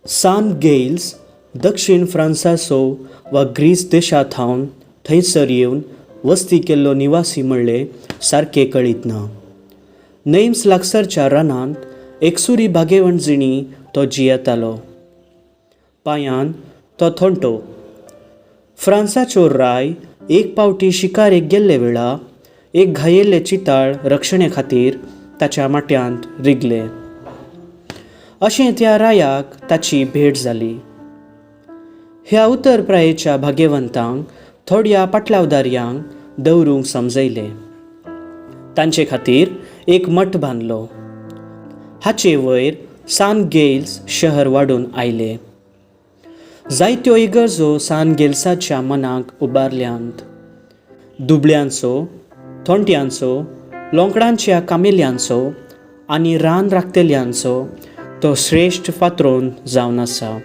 सान गेल्स दक्षिण फ्रांसाचो वा ग्रीस देशा थावन थंयसर येवन वस्ती केल्लो निवासी म्हणलें सारकें कळीत ना. नेम्स लागसरच्या रानांत एकसुरी भागेवण जिणी तो जियेतालो. पांयान तो थोंटो. फ्रांसाचो राय एक पावटी शिकारेक गेल्ले वेळा एक घायेल्ले चिताळ रक्षणे खातीर ताच्या माट्यांत रिगले. अशें त्या रायाक ताची भेट जाली. ह्या उतर प्रायेच्या भाग्यवंतांक थोड्या पाटलावदारयांक दवरूंक समजयलें. तांचे खातीर एक मठ बांदलो. हाचे वयर सान गेल्स शहर वाडून आयलें. जायत्यो इगर्जो सान गेल्साच्या मनाक उबारल्यांत. दुबळ्यांचो, थोंट्यांचो, लोंकडांच्या कामेल्यांचो आनी रान राखतल्यांचो तो श्रेश्ठ फातरोन जावन आसा.